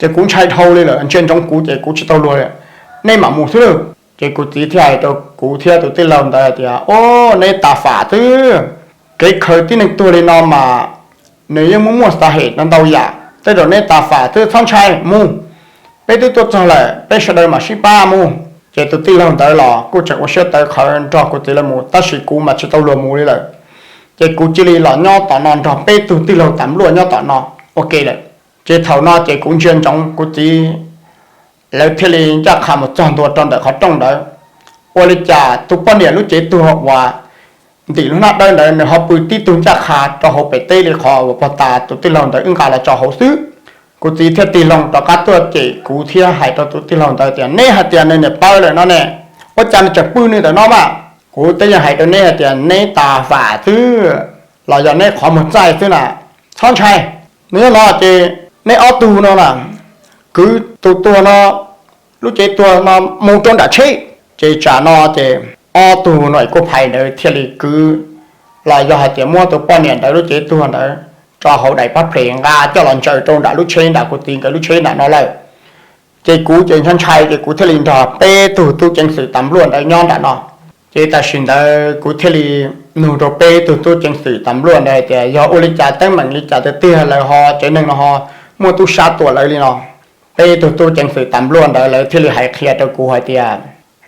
Ces kuv ntshai dhau li lawm, ntsia ntsoov kuv ces kuv tsis tau luag li, nej mam mus xwb lauj. Ces kuv txiv thiaj hais rau kuv thiab tus tij laug ntawd tias o, neb tas fam xwb, kev khaws tib neeg tuag li no mas nws yeej muaj muaj xav hem no ntau yam, tej zaum neb tas fam xwb, txhob ntshai, mus, peb twb tuaj txog lawm, peb sawv daws mam sib pab mus. Ces tus tij laug ntawd los kuj tseem ua siab tawv qhawv nrog kuv txiv lawv mus, tab sis kuv mas tsis tau luag mus li lawm. Ces kuv cia li los nyob tom no nrog peb tug tij laug tas npluaj nyob tom no ua ke lawm. Ces thaum no ces kuv ntsia ntsoov kuv txiv lawv thiaj li ncaj qha mus txog ntua rau ntawm qhov rooj ntawd. Ua li cas tus poj niam lub cev tuag uas ntim lub hnab dawb ntawd nws ho pw tib tug ncaj qha rau hauv pem teb li qhov uas pog tas tus tij laug ntawd wb nqa los tso hauv xwb. Kuv txiv thiaj tig loo rov qab tuaj cem kuv thiab hais rau tus tij laug ntawd tias, neb hais tias nws niam pawv lawm no ne, ua cas nws tseem pw nws ntawm no mas? Kuv twb yeej hais rau neb hais tias neb tas vam xwb los yog neb qhov muag txaij xwb na. Txhob ntshai, nws nyob no ces neb ob tug no na, kwv tus tuag no lub cev tuag no mus rau nram tsheb. Ces tsam no ces ob tug no kuj phais ntawd thiaj li kwv los yog hais tias muab tus poj niam ntawd lub cev tuag ntawd tso hauv daim pab phem nqa coj los ntsaws rau nram lub tsheb nram kuv txiv nkawd lub tsheb nram no lawm. Ces kuv ces ntshai ntshai ces kuv thiaj li nrog peb tug tub ceev xwm tas npluaj ntawd nyob nram no. Ces tam sim ntawd kuv thiaj li nug rau peb tug tub ceev xwm tas npluaj ntawd tias yog ua li cas teeb meem li cas tiag tiag lawm ho tsev neeg no ho muaj tub sab tua lawv li no. Peb tug tub ceev xwm tas npluaj ntawd lawv thiaj li hais qhia rau kuv hais tias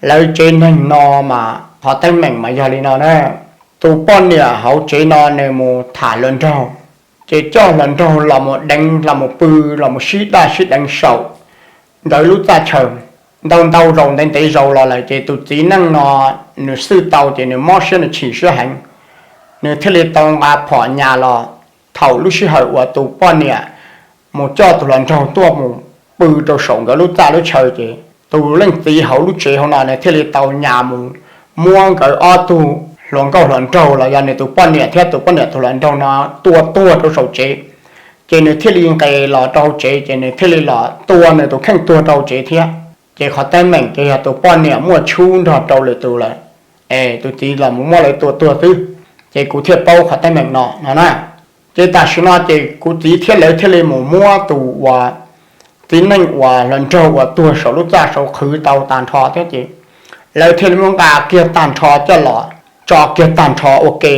lawv tsev neeg no mas qhov teeb meem mas yog li no na. Tus poj niam hauv tsev no nws mus tham hluas nraug, ces coj hluas nraug los mus deev los mus pw los mus sib daj sib deev saum nkawd lub txaj chaw. Ntau ntau zaus ntev ntev zaus los lawm ces tus txiv neej no nws xwj tau ces nws mob siab nws chim siab heev, nws thiaj li tau nqa phom nyas los. Thaum lub sij hawm uas tus poj niam mus coj tus hluas nraug tuaj mus pw rau saum nkawd lub txaj lub chaw ces tus leej txiv hauv lub tsev hauv no nws thiaj li tau nyas mus muab nkawd ob tug hluas nkauj hluas nraug los yog nws tus poj niam thiab tus poj niam tus hluas nraug no tua tuag rau saum tsev. Ces nws thiaj li nqes los rau hauv tsev ces nws thiaj li los tua nws tus kheej tuag rau hauv tsev thiab. Ces qhov teeb meem ces yog tus poj niam muaj tshub nrog rau lwm tus lawm, es tus txiv los mus muab lawv tua tuag xwb. Ces kuv thiaj paub qhov teeb meem no no na. Ces tam sim no ces kuv txiv thiab lawv thiaj li mus muab tus uas txiv neej uas hluas nraug uas tuag saum lub txaj saud qhwv tau tag nrho thiab ces lawv thiaj li muab nqa kiag tag nrho coj los tso kiag tag nrho ua ke.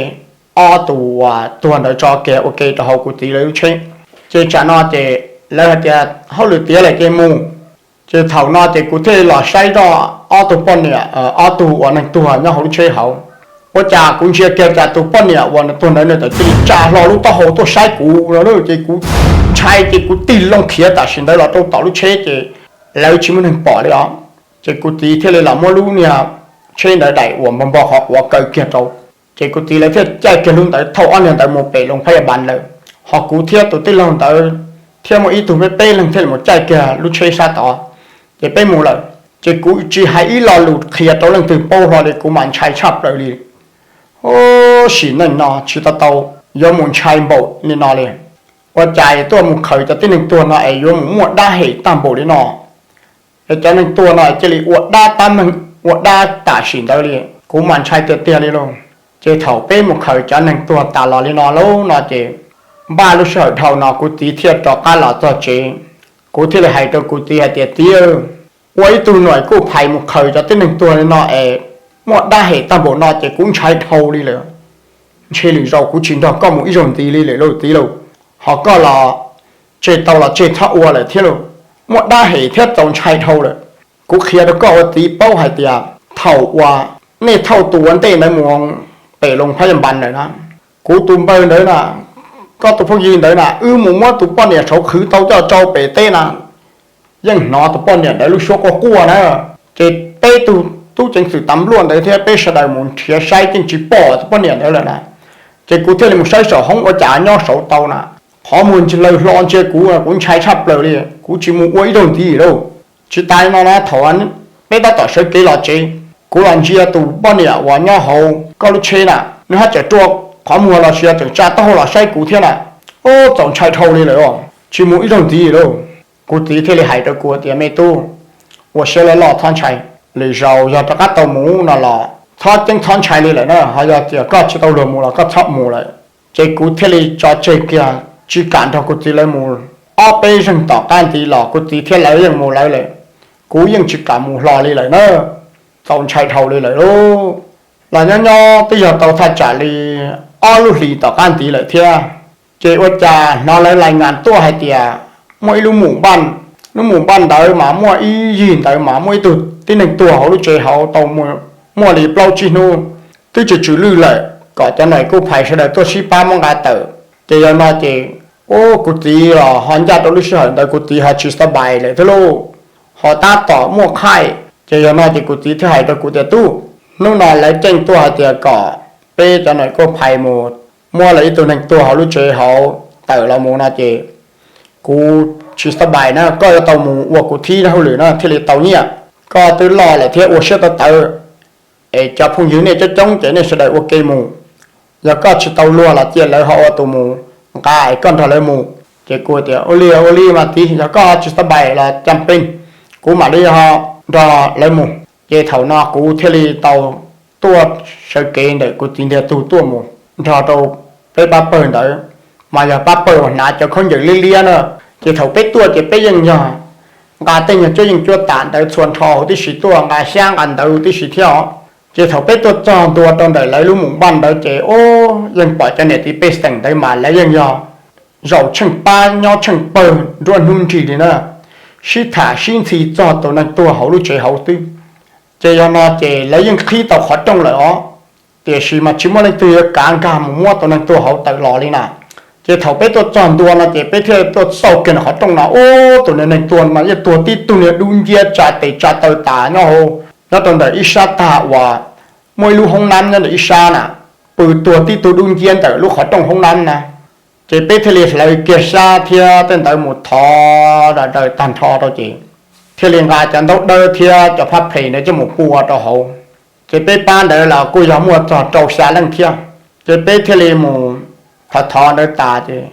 Ob tus uas tuag ntawd tso kiag ua ke rau hauv kuv txiv lawv lub tsheb. Ces tsam no ces lawv hais tias hauj lwm tiav lawm ces mus. Ces thaum no ces kuv thiaj li los saib zoj ob tug poj niam, ob tug uas neeg tuag nyob hauv lub tsheb hauv. Ua cas kuv ntsia kiag cas tus poj niam uas nws tuag ntawd nws txawm cia li tsa hlo lub taub hau tuaj saib kuv no ces kuv ntshai ces kuv tig loo khiav tam sim ntawd los rau tom lub tsheb ces lawv tsis muaj neeg pom li os. Ces kuv txiv thiaj li los muab lub niag tsheb ntawd daim uas npog npog qhov quav kaw kiag rau. Ces kuv txiv lawv thiaj caij kiag lub ntawd thauj ob niag ntawd mus pem Loos Phab Yaj Npas lawm. Ho kuv thiab tus tij laug ntawd thiab muaj ib tug peb peb leeg thiaj li mus caij kiag lub tsheb sab tod, ces peb mus lawm. Ces kuv tsis hais ib lo lus qhia rau leej twg paub hlo li, kuv mas ntshai tshaj plaws li. Sim neej no tsis tau tau yuav mus ntshai npaum li no li. Ua cas tuaj mus khaws cov tib neeg tuag no es yuav mus muaj dab hem tag npaum li no? Es cov neeg tuag no cia li ua dab tab meeg ua dab tam sim ntawd li, kuv mas ntshai tiag tiag li lauj. Ces thaum peb mus khaws cov neeg tuag tas los li no lauj no ces npaj lub sij hawm dhau no kuv txiv thiaj rov qab los txog tsev. Kuv thiaj li hais rau kuv txiv hais tias, txiv, ua ib tug nuam kuj phais mus khaws cov tib neeg tuag li no es muaj dab hem tag npaum no ces kuv ntshai dhau li lawm. Ntshe lwm zaus kuv tsis nrog koj mus ib zaug ntxiv li lawm lauj txiv lauj. Ho koj los tseg tau los tseg txhob ua lawm thiab lauj. Muaj dab hem thiab txaus ntshai dhau lawm. Kuv qhia rau koj ua txiv paub hais tias thaum uas nej thauj tus ua ntej ntawd mus pem Loos Phab Yaj Npas lawm na, kuv tus npawg ntawd na, koj tus phooj ywg ntawd na, wb mus muab tus poj niam saud qhwv tau coj tso pem teb na, yeej hnov tus poj niam ntawd lub suab quaj quaj na. Ces peb tug tub ceev xwm tas npluaj ntawd thiab peb sawv daws mus nrhiav saib yeej tsis pom tus poj niam ntawd lawm na. Ces kuv thiaj li mus saib saum hoob ua cas nyob saud tau na, qhov muag laws hlo ntsia kuv, kuv ntshai tshaj plaws li, kuv tsis mus ua ib zaug ntxiv lauj. Tsis tas li no na, thaum peb tab tom sawv kev los tsev, kuv los ntsia tus poj niam uas nyob hauv koj lub tsheb na, nws haj tseem rua qhov muag los sis tseem tsa taub hau los saib kuv thiab na. Ub, txaus ntshai dhau li lawm os, tsis mus ib zaug ntxiv lauj. Kuv txiv thiaj li hais rau kuv tias, me tub, ua siab loj loj txhob ntshai, lwm zaus yog rov qab tau mus no los txhob ceeb txhob ntshai li lawm na, ho yog tias koj tsis tau luag mus los koj txhob mus lawm. Ces kuv thiaj li tso tseg kiag tsis kam nrog kuv txiv lawv mus. Ob peb zaug tom qab ntxiv los kuv txiv thiab lawv yeej mus lawv lawm, kuv yeej tsis kam mus hlo li lawm na, txaus ntshai dhau li lawm lauj. Los nyob nyob twb yog tau thaj tsam li ob lub hlis tom qab ntxiv lawm thiab, ces ua cas hnov lawv lais nas tuaj hais tias muaj ib lub mus npaj, lub mus npaj ntawd mas muaj ib yig ntawd mas muaj ib tug tib neeg tuag hauv lub tsev hauv tau muaj li plaub tsib hnub, twb tsw tsw lwj lawm, kom cov nam kuj phais sawv daws tuaj sib pab muab nqa tawm. Ces yog no ces, ub, kuv txiv los ho ncaj rau lub sij hawm ntawd kuv txiv ho tsis xab pais lawm thiab lauj, ho tab tom muaj qhaij. Ces yog no ces kuv txiv thiaj hais rau kuv tias, tub, hnub no lawv ceeb tuaj hais tias kom peb cov nam koj phais mus muab lawv ib tug neeg tuag hauv lub tsev hauv tawm los mus no ces kuv tsis xab pais na, koj yuav tau mus ua kuv thib hauj lwm no thiaj li tau nyiaj. Koj twb loj lawm thiab ua siab tawv tawv, es cov phooj ywg nej coob coob ces nej sawv daws ua ke mus. Yog koj tsis tau luag los cia lawv ho ua tus mus nqa es koj nrog lawv mus. Ces kuv tias ua li ua li mas txiv, yog koj tsis xab pais los cas pes, kuv mam li ho nrog lawv mus. Ces thaum no kuv thiaj li tau tuaj sawv kev ntawm kuv txiv ntiag tug tuaj mus nrog rau peb pab pawg ntawd, mas yog pab pawg uas hnav cov khaub ncaws liab liab na. Ces thaum peb tuaj ces peb yeej yog nqa tej nyuag cuab yeej cuab tam ntawd txhua nrho huv tib si tuaj, nqa xyab nqa ntawv tib si thiab os. Ces thaum peb tuaj txog ntua rau ntawm lawv lub mus npaj ntawd ces ub, yeej pom cov niam txiv pej xeem ntawd mas lawv yeej yog zaum tsheej pab nyob tsheej pawg nruab hnub nrig li na, sib tham sib ntxhi txog tus neeg tuag hauv lub tsev hauv xwb. Ces yog no ces lawv yeej qhib tau qhov rooj lawm os, tiam sis mas tsis muaj leej twg yuav kav nkag mus muab tus neeg tuag hauv tawm los li na. Ces thaum peb tuaj txog ntua no ces peb thiaj tuaj xauj kiag qhov rooj no, ub, tus neeg tuag mas yeej tuag tib tug niag dub nciab tsa tes tsa taw tas nyob hauv, nyob rau ntawm ib sab tag uas muaj ib lub hoob nab nyob ntawm ib sab na, pw tuag tib tug dub nciab ntawm lub qhov rooj hoob nab na. Ces peb thiaj li hlawv kiag xyab thiab tej ntawd mus thov daws tag nrho rau ces thiaj li nqa cov ntaub dawb thiab cov phab phem ntawd coj mus pua rau hauv. Ces peb pab ntawd los kuj yog muaj txog rau xya leej thiab. Ces peb thiaj li mus thov thov ntawd tas ces,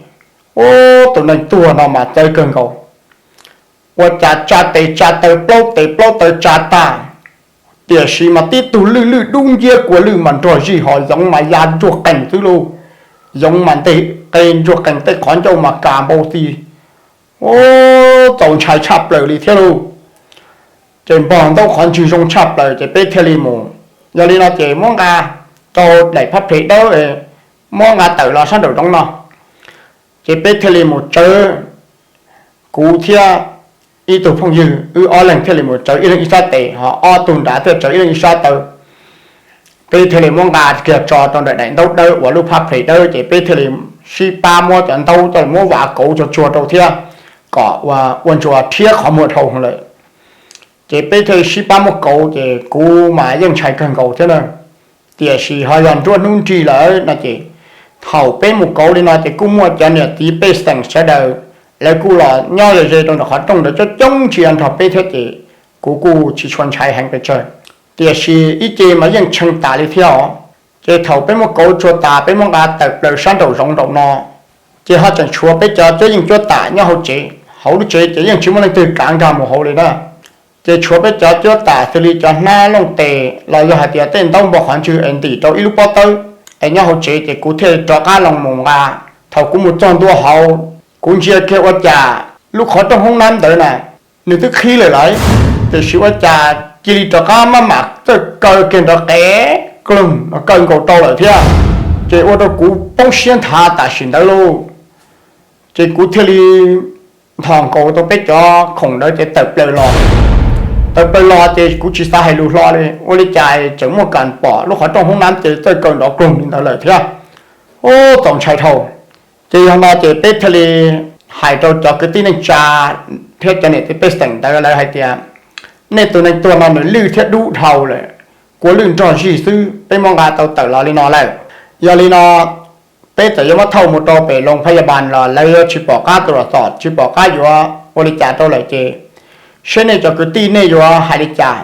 ub, tus neeg tuag no mas txawv kawg nkaus, ua cas tsa tes tsa taw plaub tes plaub taw tsa tag, tiam sis mas tib tug lwj lwj dub nciab kua lwj mas nrog zij hos yoov mas ya ntsuag qees xwb lauj. Yoov mas nteg qe ntsuag qees, tej qhov ncauj mas kas npau ti, ub, txaus ntshai tshaj plaws li thiab lauj. Ces npog ntaub qhov ntswg zoo tshaj plaws ces peb thiaj li mus, yog li no ces muab nqa rau daim phab phem dawb, muab nqa tawm los sab nraum zoov no. Ces peb thiaj li mus tsawv, kuv thiab ib tug phooj ywg wb ob leeg thiaj li mus tsawv ib leeg ib sab tes, ho ob tug nrad thiaj tsawv ib leeg ib sab taw. Peb thiaj li muab nqa kiag tso rau ntawm daim ntaub dawb uas lub phab phem dawb ces peb thiaj li sib pab muab cov ntaub coj muab vam kauv tsuag tsuag rau thiab kom ua ntsuas rhiab qhov muag dhau lawm. Ces peb thiaj li sib pab muab kauv ces kuv mas yeej ntshai kawg nkaus thiab na. Tiam sis ho yog nruab hnub nrig lawm no ces thaum peb mus kauv li no ces kuj muaj cov niam txiv pej xeem sawv daws, lawv kuj los nyob ze ze rau ntawm qhov rooj ntawd coob coob ntsia nrog peb thiab ces kuv kuj tsis tshua ntshai heev pes tsawg. Tiam sis ib ce mas yeej tshee tas li thiab os. Ces thaum peb muab kauv tsuag tas peb muab nqa tawm plaws sab nraum zoov nraum no, ces ho tseem tshuav peb cov cuab yeej cuab tam nyob hauv tsev, hauv lub tsev ces yeej tsis muaj leej twg kav nkag mus hauv li na. Ces tshuav peb cov cuab tam xws li cov hnab looj tes los yog hais tias tej ntaub npog qhov ntswg es ntim rau ib lub pob tawb es nyob hauv tsev ces kuv thiaj rov qab los mus nqa. Thaum kuv mus txog ntua hauv, kuv ntsia kiag ua cas lub qhov rooj hoob nab ntawd na, nws twb qhib lawm lawm, tiam sis ua cas cia li rov qab maj mam txawj kaw kiag nrov qev kloog, kaw nkaus rau lawm thiab. Ces ua rau kuv poob siab nthav tam sim ntawd lauj. Ces kuv thiaj li nthos nkaus tau peb cov khoom ntawd ces tawm plaws los. Tawm plaws los ces kuv tsis xav hais lus hlo li, ua li cas tseem muaj kas pom lub qhov rooj hoob nab ces txawj kaw nrov kloog li ntawd lawm thiab. Ub, txaus ntshai dhau. Ces yog no ces peb thiaj li hais rau cov kwv tij neej tsa thiab cov niam txiv pej xeem ntawd lawv hais tias, nej tus neeg tuag no nws lwj thiab dub dhau lawm, kua lwj nrog zij xwb, peb muab nqa tau tawm los li no lawm. Yog li no peb txawm yuav muab thauj mus rau pem loos phab yaj npas los lawv yuav tsis pom qab tus los xom, tsis pom qab yuav ua li cas rau lawm ces seb nej cov kwv tij nej yuav hais li cas.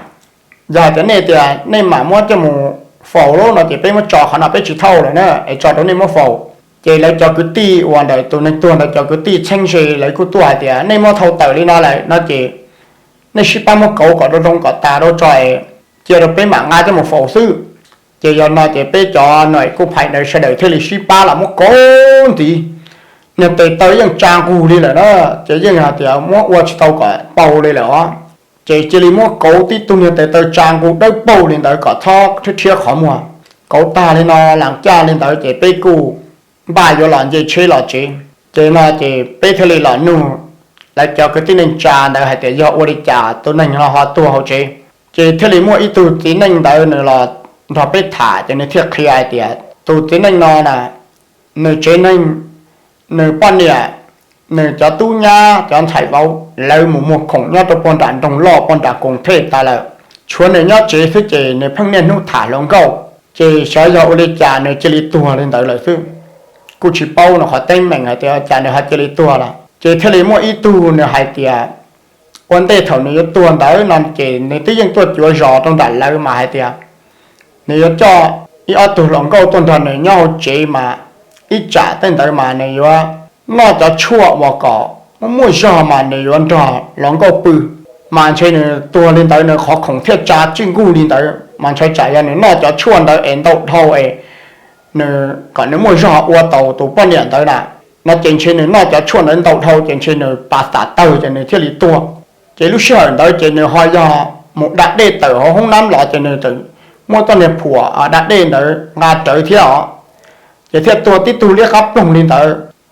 Yog hais tias nej tias nej mam muab coj mus faus lawm no ces peb muab tso qhov no peb tsis thauj lawm na, es tso rau nej muab faus. Ces lawv cov kwv tij uas ntawm tus neeg tuag ntawd cov kwv tij txheeb ze lawv kuj tuaj hais tias nej muab thauj tawm li no lawm no ces nej sib pab muab kauv kom rau zoo kom tas rau tso es cia rau peb mam nqa coj mus faus xwb. Ces yog no ces peb cov nam koj phais ntawd sawv daws thiaj li sib pab los muab kauv ntxiv. Niag tes taw yeej tsa nqug li lawm na, ces yeej hais tias muab ua tsis tau kom paug li lawm os. Ces cia li muab kauv tib tug niag tes taw tsa nqug dawb paug li ntawd kom txhob rhiab rhiab qhov muag. Kauv tag li no las caj li ntawd ces peb kuj npaj yuav los nce tsheb los tsev. Ces no ces peb thiaj li los nug lawv cov kwv tij neej tsa ntawd hais tias yog ua li cas tus neeg no ho tuag hauv tsev. Ces thiaj li muaj ib tug txiv neej ntawd nws los nrog peb tham ces nws thiaj qhia hais tias tus txiv neej no na, nws tsev neeg, nws poj niam, nws cov tub nyab cov ntxhais vauv lawv mus muag khoom nyob rau pog nram nroog loj pog nram koom thej tas lawm. Tshuav nws nyob tsev xwb ces nws pheej niaj hnub tham hluas nkauj. Ces xyov yog ua li cas nws cia li tuag li ntawd lawm xwb. Kuj tsis paub nws qhov teeb meem hais tias cas nws ho cia li tuag lawm. Ces thiaj li muaj ib tug nws hais tias ua ntej thaum nws yuav tuag ntawd no ces nws twb yeej tuaj cuav zos rau nram lawv mas hais tias nws yuav coj ib ob tug hluas nkauj tuaj nrog nws nyob hauv tsev mas ib tsam tej ntawd mas nws yuav noj cov tshuaj uas kom muaj zog mas nws yuav nrog hluas nkauj pw. Mas ntshe nws tuag li ntawd nws qhov khoom thiaj tsa tsij nkuj li ntawd mas ntshai tsam yog nws noj cov tshuaj ntawd es ntau dhau es nws kom nws muaj zog ua tau tus poj niam ntawd na, no ces ntshe nws noj cov tshuaj ntawd ntau dhau ces ntshe nws pas tas tawg ces nws thiaj li tuag. Ces lub sij hawm ntawd ces nws ho yog mus da dej tawm hauv hoob nab los ces nws txawm muab txoj niag phuam da dej ntawd nqa rawv thiab os, ces thiaj tuag tib tug liab qab ploog li ntawd.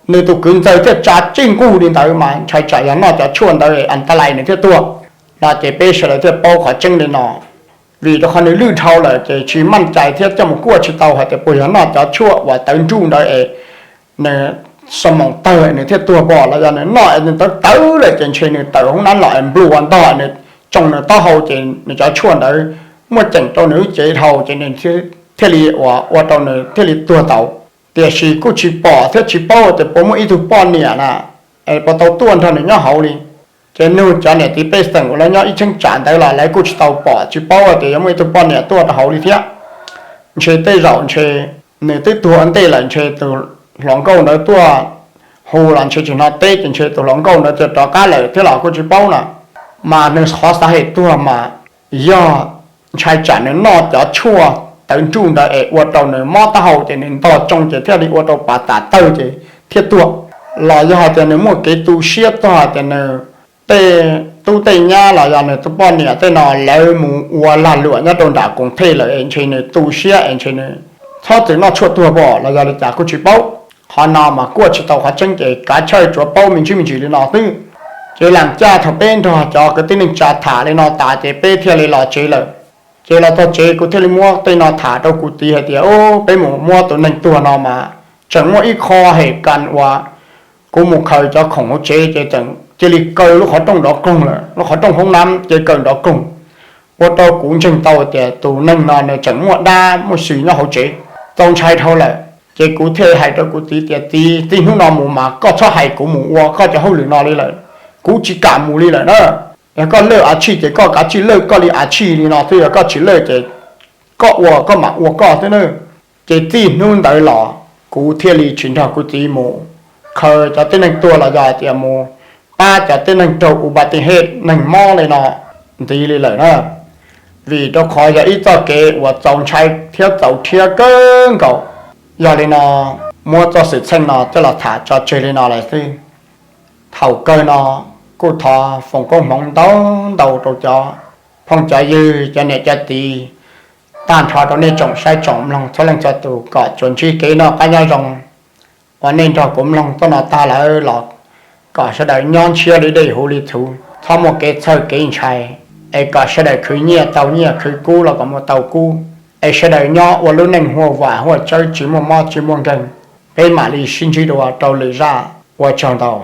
Nws tus kwv ntxawg thiaj tsa tsij nkuj li ntawd mas ntshai tsam yog noj cov tshuaj ntawd as ta lais nws thiaj tuag. No ces peb sawv daws thiaj paub qhov tseeb li no. Vim rau qhov nws lwj dhau lawm ces tsis maj cai thiab coj mus kuaj tsis tau hais tias puas yog noj cov tshuaj uas tawv nruj ntawd es nws xa moos tawg nws thiaj tuag pom los yog nws noj es nws tawv tawv lawm ces ntshe nws tawm hoob nab los es nplua ntog nws tsoo nws taub hau ces nws cov tshuaj ntawd muaj ceem rau nws lub cev dhau ces nws thiaj li ua ua rau nws thiaj li tuag tau. Tiam sis kuj tsis pom thiab tsis paub tias puas muaj ib tug poj niam na es puas tau tuaj nrog nws nyob hauv li. Ces nug cov niam txiv pej xeem uas lawv nyob ib cheeb tsam ntawd los lawv kuj tsis tau pom tsis paub tias yuav muaj ib tug poj niam tuaj rau hauv li thiab. Ntshe tej zaum ntshe nws twb tuag ua ntej lawm ntshe tus hluas nkauj ntawd tuaj hu los ntshe tsis hnov teb ces ntshe tus hluas nkauj ntawd thiaj rov qab lawm thiab los kuj tsis paub na. Mas nws qhov xav hem tuag mas yog ntshai tsam nws noj cov tshuaj tawv nruj ntawd es ua rau nws mob taub hau ces nws ntog tsoo ces thiaj li ua rau pas tas tawg ces thiaj tuag. Los yog hais tias nws muaj kev tu siab txog hais tias nws tej tub tej nyab los yog nws tus poj niam tej no lawv mus ua lag luam nyob rau nram koom thej lawm es ntshe nws tu siab es ntshe nws txhob txwm noj tshuaj tuag pom los yog li cas kuj tsis paub. Qhov no mas kuaj tsis tau qhov tseeb ces kav chawj tsuav paub me ntsis me ntsis li no xwb. Ces lam caj thaum peb nrog cov kwv tij neej tsa tham li no tas ces peb thiaj li los tsev lawm. Ces los txog tsev kuv thiaj li muab tej no tham rau kuv txiv hais tias, Ub, peb mus muab tus neeg tuag no mas tseem muaj ib qho hem kas uas kuv mus khaws cov khoom hauv tsev ces tseem cia li kaw lub qhov rooj nrov koog lawm, lub qhov rooj hoob nab ces kaw nrov koog, ua rau kuv ntseeg tau tias tus neeg no nws tseem muaj dab muaj xws nyob hauv tsev, txaus ntshai dhau lawm. Ces kuv thiaj hais rau kuv txiv tias, Txiv, txij hnub no mus mas koj txhob hais kuv mus ua koj cov hauj lwm no li lawm, kuv tsis kam mus li lawm na. Yog koj lawj a tshij ces koj kav tsij lawj koj li a tshij li no xwb, yog koj tsis lawj ces koj ua koj mam ua koj xwb na. Ces txij hnub ntawd los kuv thiaj li tsis nrog kuv txiv mus khaws cov tib neeg tuag los yog hais tias mus pab cov tib neeg raug u pa ti hej neeg mob li no ntxiv li lawm na. Vim rau qhov yog ib txoj kev uas txaus ntshai thiab txaus rhiab kawg nkaus. Yog li no, muab txoj xwm txheej no coj los tham tso tseg li no lawm xwb. Thaum kawg no kuj thov foom koob hmoov ntau ntau rau cov phooj cov ywg, cov niam cov txiv, tag nrho rau nej tsoom saib tsoom mloog txhua leej txhua tus kom tsuas ntsib kev noj qab nyob zoo. Uas nej nrog kuv mloog txoj no tag lawm los kom sawv daws nyob ntshiab li dej huv li txhuv, txhob muaj kev txhawj kev ntshai, es kom sawv daws khwv nyiaj tau nyiaj, khwv kub los kom muaj tau kub, es sawv daws nyob ua lub neej huaj vam huaj tsawb tsis muaj mob tsis muaj nkeeg. Peb mam li sib ntsib dua rau lwm zaj, ua tsaug ntau.